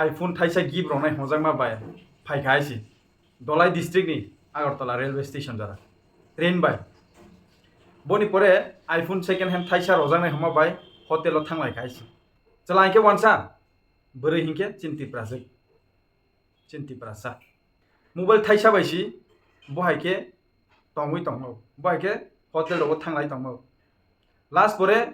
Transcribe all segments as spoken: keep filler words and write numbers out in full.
iPhone thaisa gift rwnai hwnjakma bai phaikha hai se Dholai district ni Agartala railway station jora train bai. Boni pore iPhone second hand thaisa rwjaknai hwnma bai hotel o thanglaikha hai se. Chwla hinkhe wansa, bwrwi hinkhe chini Tiprasa. Chini Tiprasa. Mobile thaisa bai si, bo hai khe tongwi tongmo. Bo hai khe hotel rogo thanglai tongmo. Last pore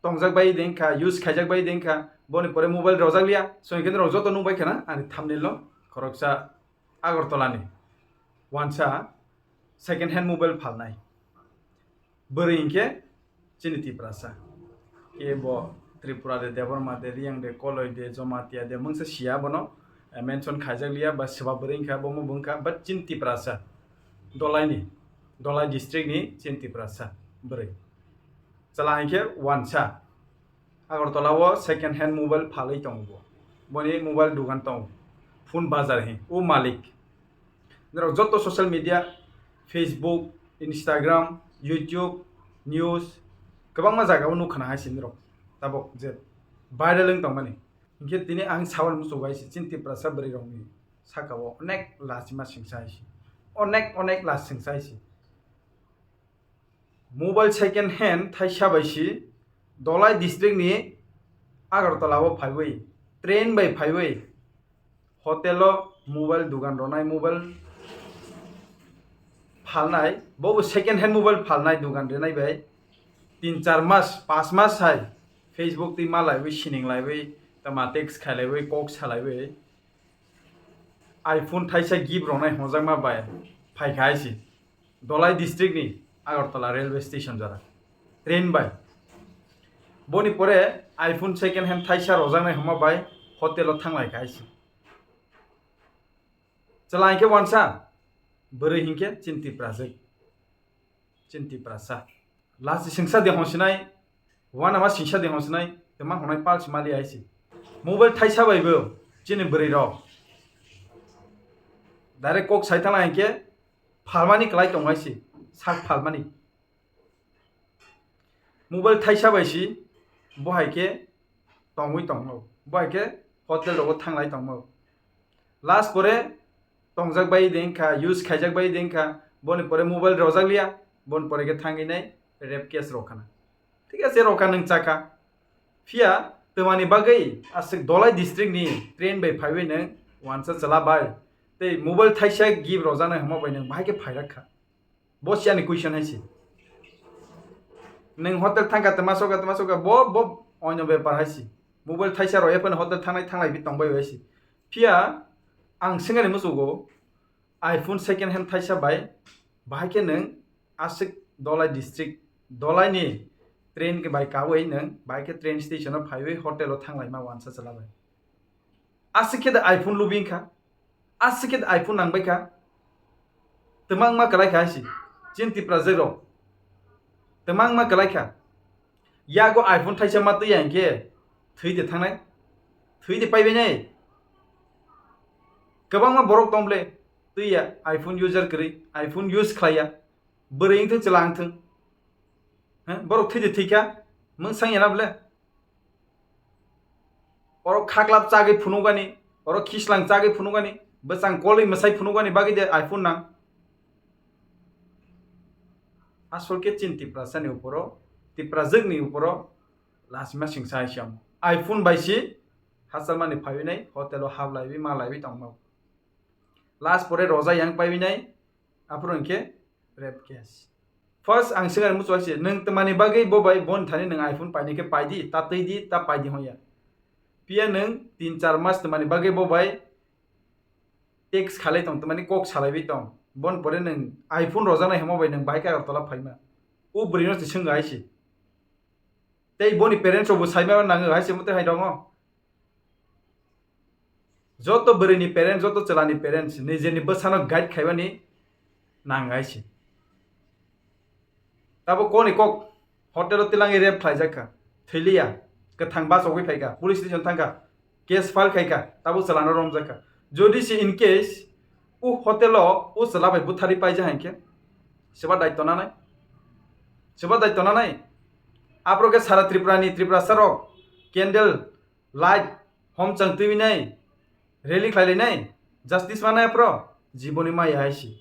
tongjak bai de wngkha, use khaijak bai de wngkha, boni pore mobile rojak liya. Songwi khe norok joto nukbai khana ani thumbnail no, khoroksa Agartala ni wansa second hand mobile phalnai. Bwrwi hinkhe chini Tiprasa. Ke bo Tripura de, Debbarma de, Riyang de, Koloi de, Jomatia de, mungsa siya bono, eh, mention khaijak liya, ba swba bwrwi wngkha, bo mo wngkha, but chini Tiprasa. Dholai ni, Dholai district ni chini Tiprasa bwrwi. Chwla hinkhe wansa. Agartala o second hand mobile phalwi tongo bo. Boni mobile dugan tongo. Phone bazar hi, o malik. Norok joto social media, Facebook, Instagram, YouTube, news, kwbangma jaga o nukha na hai se norok. Tabok je viral wng tongmani. Hinkhe tini ang sawi muchungo hai se chini Tiprasa bwrwi rokni saka o onek lachima singsa hai se. Onek, onek lach singsa hai se. Mobile second hand thaisa bai si Dholai district ni Agartala o phaiwi, train bai phaiwi, hotel o mobile dugan ronai, mobile phalnai, bo bo second hand mobile phalnai dugan rinai bai tin char mas, panch mas hai Facebook twi ma laiwi, sining laiwi, tama text khai laiwi, kok sa laiwi, iPhone thaisa gift rwnai hwnjakma bai phaikha hai se Dholai district ni Agartala railway station jora train bai. Boni pore iPhone second hand thaisa rwjaknai hwnma bai hotel o thanglaikha hai se. Chwla hinkhe wansa, bwrwi hinkhe chini Tiprasa. Chini Tiprasa. Lachi singsa de hwnsinai, wanama singsa de hwnsinai, tei ma hwnai pal si mali hai se. Mobile thaisa bai bo chini bwrwi rok. Direct kok sai thangna hinkhe phalmani kwlai tong hai se, sak phalmani. Mobile thaisa bai si, bo hai khe tongwi tongno. Bo hai khe hotel rogo thanglai tongno. Last pore tongjak bai de wngkha, use khaijak bai de wngkha, boni pore mobile rojak liya, boni pore khe thangwi nai rape case rok khana. Thik ase, rokha nwng chakha. Phiya twmani bagwi aswk Dholai district ni train bai phaiwi nwng wansa chwla bai tei mobile thaisa gift rojaknai hwnma bai nwng bahai khe phairak kha. Bo si ani question hai se. Nwng hotel thangkha, twma sokha, twma sokha, bo, bo oino bepar hai se. Mobile thaisa rw ephano hotel thangnai thanglai bi tongbai hai se. Phiya ang swngani muchugo, iPhone second hand thaisa bai, bahai khe nwng aswk Dholai district, Dholai ni train khe bai kawi nwng, bahai khe train station o phaiwi hotel o thanglaima wansa chwla bai. Aswk khe da iPhone lubi wngkha, aswk khe da iPhone nangbai kha. Twmangma kwlai kha hai se, chini Tiprasa rok. Twmangma kwlai kha. Yago iPhone thaisa ma twiya hinkhe thwi de thangnai, thwi de paibai nai. Kwbangma borok tong ble twiya iPhone user kwrwi, iPhone use khlaiya, bwrwi wngthung chwla wngthung. He, borok thwi de thwikha, mwng sangya na ble. Oro khaklap chagwi phunukgani, oro khislang chagwi phunukgani, bwchang kolwi mwsai phunukgani bagwi de iPhone nang. Asol khe chini Tiprasa ni uporo, Tiprajwk ni uporo lachima singsa hai se omo. iPhone bai si hachalmani phaiwi nai, hotel o hablaiwi malaiwi tongma. Last pore roja yang paiwi nai, aphuru hinkhe rape case. First ang swngani muchung hai se, nwng twmani bagwi bo bai boni thani nwng iPhone paini khe paidi, ta twi di, ta paidi hwnya. Phiya nwng tin char mas twmani bagwi bo bai text khalai tong, twmani kok salaiwi tong. Bon pore nwng iPhone rojaknai hwnma bai nwng bike Agartala phaima. O bwrwino se swngwi hai se. Tei boni parents rokbo saima nango hai se, mothe hai tongo. Joto bwrwini parents, joto chwlani parents nijeni bwsano guide khaimani nango hai se. Tabuk koni kok hotel o tilangwi rape khlaijak kha, thwiliya, kwthang bachogwi phaikha, police station thangkha, case file khaikha, tabuk chwlano romjakha. Jodi se in case o hotel o o chwla bai butharwi paijak hai khe, seba daityo nanai? Seba daityo nanai? Aphuru khe sara Tripura ni Tiprasa rok candle light hom chang twi nai, Rally khlailainai, justice manai aphro, jiboni maya hai si.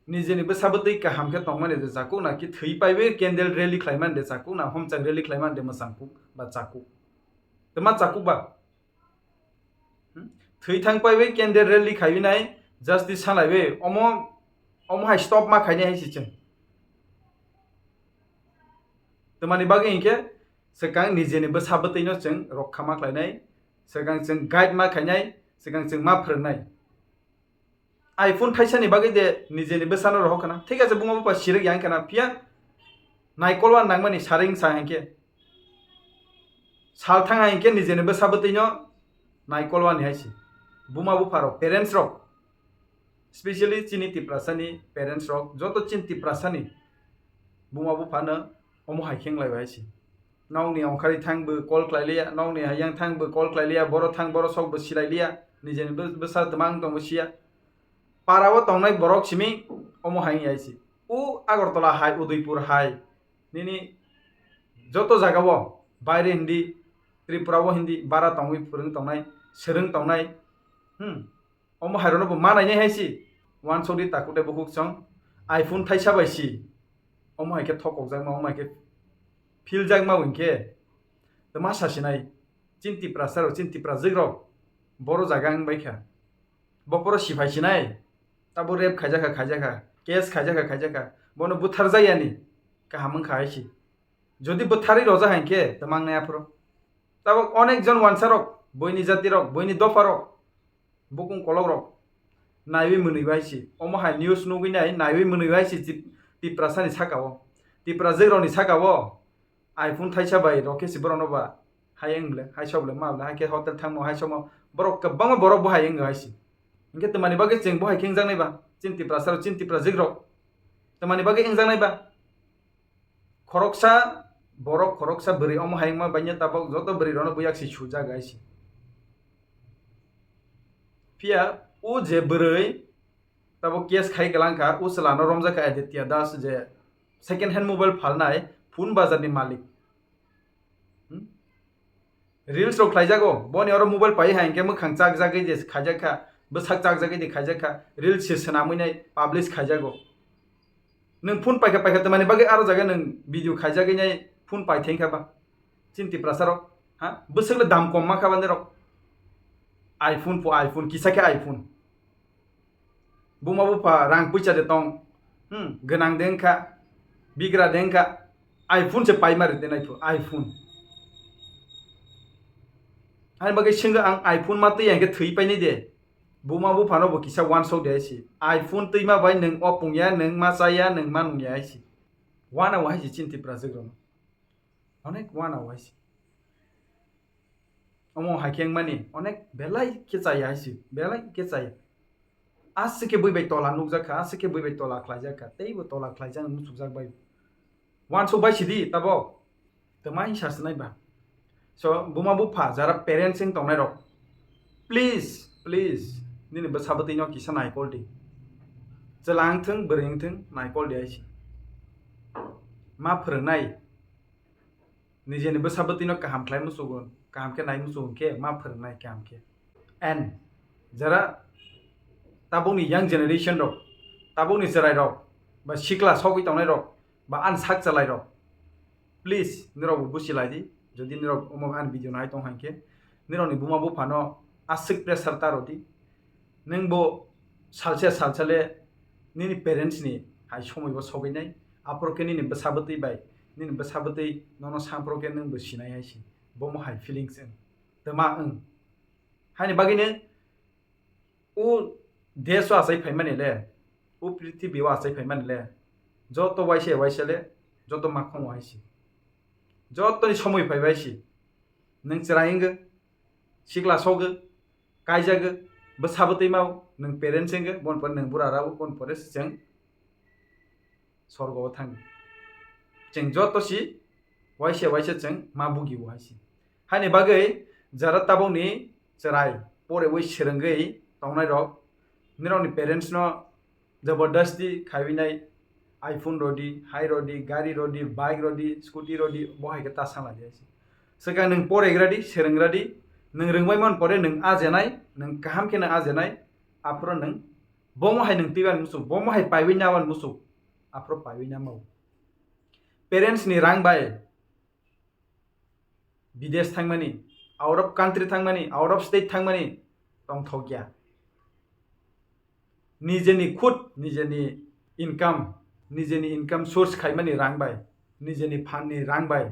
Nijeni bwsa bwtwi kaham khe tongmani de chakuk na, ki thwi paiwi candle rally khlaimani de chakuk na, homchak rally khlaimani de mwchangkuk ba chakuk. Twma chakuk ba? Hmm? Thwi thang paiwi candle rally khaiwi nai, justice sanaiwi, omo, omo hai stop ma khainai hai si chwng. Twmani bagwi hinkhe swkang nijeni bwsa bwtwino chwng rokha ma khlainai, swkang chwng guide ma khainai, swkang chwng ma phwrwngnai. iPhone thaisani bagwi de nijeni bwsano rohor khna. Thik ase, buma bupha sirwk yang khna, phiya naikolwan nangmani saring sa hinkhe. Sal thang hinkhe nijeni bwsa bwtwino naikolwani hai si. Buma bupha rok, parents rok, specially chini Tiprasani parents rok, joto chini Tiprasani buma buphano omo hai khe wng lai bai si. Nokni ongkhari thang bo call khlai liya, nokni hayang thang bo call khlai liya, boro thang boro sok bo silai liya, nijeni bw-, bwsa twmang tongbo siya. Para o tongnai borok simi omo hai wng yai si. U Agartala hai, Udaipur hai, nini joto jaga o baire hindi, Tripura o hindi, bara tongwi phwrwng tongnai, swrwng tongnai. Hmm. Omo hai rokno bo ma nainai hai si. Wansokdi takhuk tei bukhuk chwng iPhone thaisa bai si. Omo hai khe thokokjakma, omo hai khe philjakma hinkhe. Tei ma sasinai, chini Tiprasa rok, chini Tiprajwk rok, boro jaga wng bai kha. Bo poro siphai sinai, tabo rape khaijakha, khaijakha, case khaijakha, khaijakha. Bono butharjak yani kaham wng kha hai si. Jodi butharwi rojak hai khe twmang nai aphuru. Tabok onek jon wansa rok, buini jati rok, buini dopha rok, bukung kolok rok naiwi mwnwi bai si. Omo hai news nugwi nai, naiwi mwnwi bai si Tip-, Tiprasani saka o. Tiprajwk rokni saka o iPhone thaisa bai rok khe si borokno ba hai wng ble, hai sok ble, ma ble, hai khe hotel thangmo, hai somo borok kwbangma borok bo hai wng hai si. Hinkhe twmani bagwi chwng bo hai khe wngjaknai ba? Chini Tiprasa rok, chini Tiprajwk rok twmani bagwi wngjaknai ba? Khoroksa borok, khoroksa bwrwi omo hai wngma bai tabok joto bwrwi rokno buyak si sujak hai si. Phiya o je bwrwi tabok case khai kwlang kha, o chwla no romjak kha Aditya Das, je second hand mobile phalnai phone bazar ni malik. Hmm? Reels rok khlaijago, boni oro mobile pai hai hinkhe mwkhang chakjagwi de khaijak kha, bwsak chakjagwi de khaijak kha, reels se swnamwi nai publish khaijago. Nwng phone paikha paikha twmani bagwi aro jaga nwng video khaijagwi nai phone pai thengkha ba? Chini Tiprasa rok, ha? Bwswk le dam kom ma kha ba nirok? iPhone po iPhone, kisa khe iPhone. Buma bupha rang puisa de tong, hmm, gwnang de wngkha, bigra de wngkha, iPhone se paima rite nai pho, iPhone. Ani bagwi swngo ang, iPhone ma twi ya hwnkhe thwi painai de. Buma buphano bo kisa wansok de hai si. iPhone twima bai nwng o pungya, nwng ma chaya, nwng ma nungya hai si. Wana wa hai si chini Tiprajwk rokno. Onek wana wa hai si. Omo hai khe wngmani onek belai khe chaya hai si, belai khe chaya. Aswk khe bui bai tola nukjak kha, aswk khe bui bai tola khlaijak kha, teibo tola khlaijak muchukjak bai. Wansuk bai sidi tabok. Twmai sa sinai ba? So, buma bupha, jara parents wng tongnai rok, please, please, nini bwsa bwtwi no kisa naikol di. Chwla wng thung, bwrwi wng thung, naikol di hai si. Ma phwrwngnai, nijeni bwsa bwtwi no kaham khlai muchungo, kaham khe nai muchungo khe ma phwrwngnai kaham khe. And jara tabukni young generation rok, tabukni chwrai rok, ba sikla sogwi tongnai rok, ba ani sak chalai rok, please, nirok bo busi lai di. Jodi nirok omo ani video nai tong hai khe, nirok ni buma bupha no aswk pressure ta rw di. Nwng bo salsa salsa le nini parents ni hai somoi bo sogwi nai. Aphuru khe nini bwsa bwtwi bai, nini bwsa bwtwi nono sang phuru khe nwng bo sinai hai si. Bo mo hai feelings wng. Twma wng. Haini bagwi no o desh o achai phaimani le, o prithibi o achai phaimani le, joto waisa waisa le, joto makhongo hai si. Jotoni somoi phai bai si. Nwng chwrai wngwi, sikla sogwi, kaijago, bwsa bwtwi mao, nwng parents wngwi, bon pore nwng bura rao, bon pore chwng sorgo o thang. Chwng joto si waisa waisa chwng ma bugi o hai si. Haini bagwi jara tabukni chwrai porewi swrwngwi tongnai rok, nirokni parents no jabardasti khaiwi nai, iPhone rodi, hai rodi, gari rodi, bike rodi, scooty rodi, bo hai khe ta sala di hai si. Swkang nwng poregra di, serwngra di, nwng rwngbai man pore nwng ajenai, nwng kaham khe nwng ajenai, aphuru nwng bomo hai nwng twiban musuk, bomo hai paiwi naban musuk, aphuru paiwi namao. Parents ni rang bai bidesh thangmani, out of country thangmani, out of state thangmani tongthokya. Nijeni khud, nijeni income, nijeni income source khaimani rang bai, nijeni phan ni rang bai,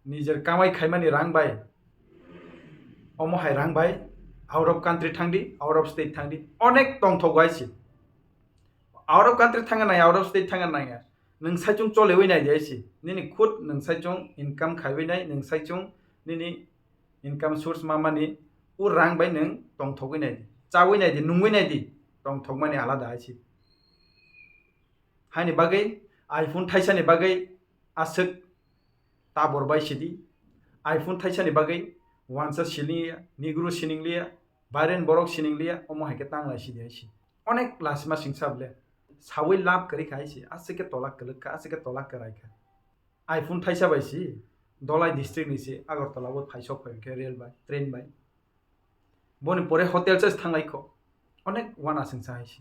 nijer kamai khaimani rang bai, omo hai rang bai out of country thangdi, out of state thangdi, onek tongthok bai si. Out of country thangna nai, out of state thangna nai. Nwng saichung cholewi nai di aisi. Nini khud nwng saichung income khaiwi nai, nwng saichung nini income source mamani u rang bai nwng tongthogwi nai di. Chawi nai di, nungwi nai di. Tongthokmani alada aisi. Haini bagwi iPhone thaisani bagwi aswk tabor bai sidi. iPhone thaisani bagwi wansa silingliya, nigru siningliya, bairen borok siningliya, omo hai khe tanglai sidi aisi. Onek lasima singsa bole. Sawi lab kwrwi kha aisi, aswk khe tola kwlwk kha, aswk khe tola kwrai kha. iPhone thaisa bai si, Dholai district ni si, Agartala o phaisok phai khe rail bai, train bai. Boni pore hotel se thanglai kho. Onek wana singsa hai si.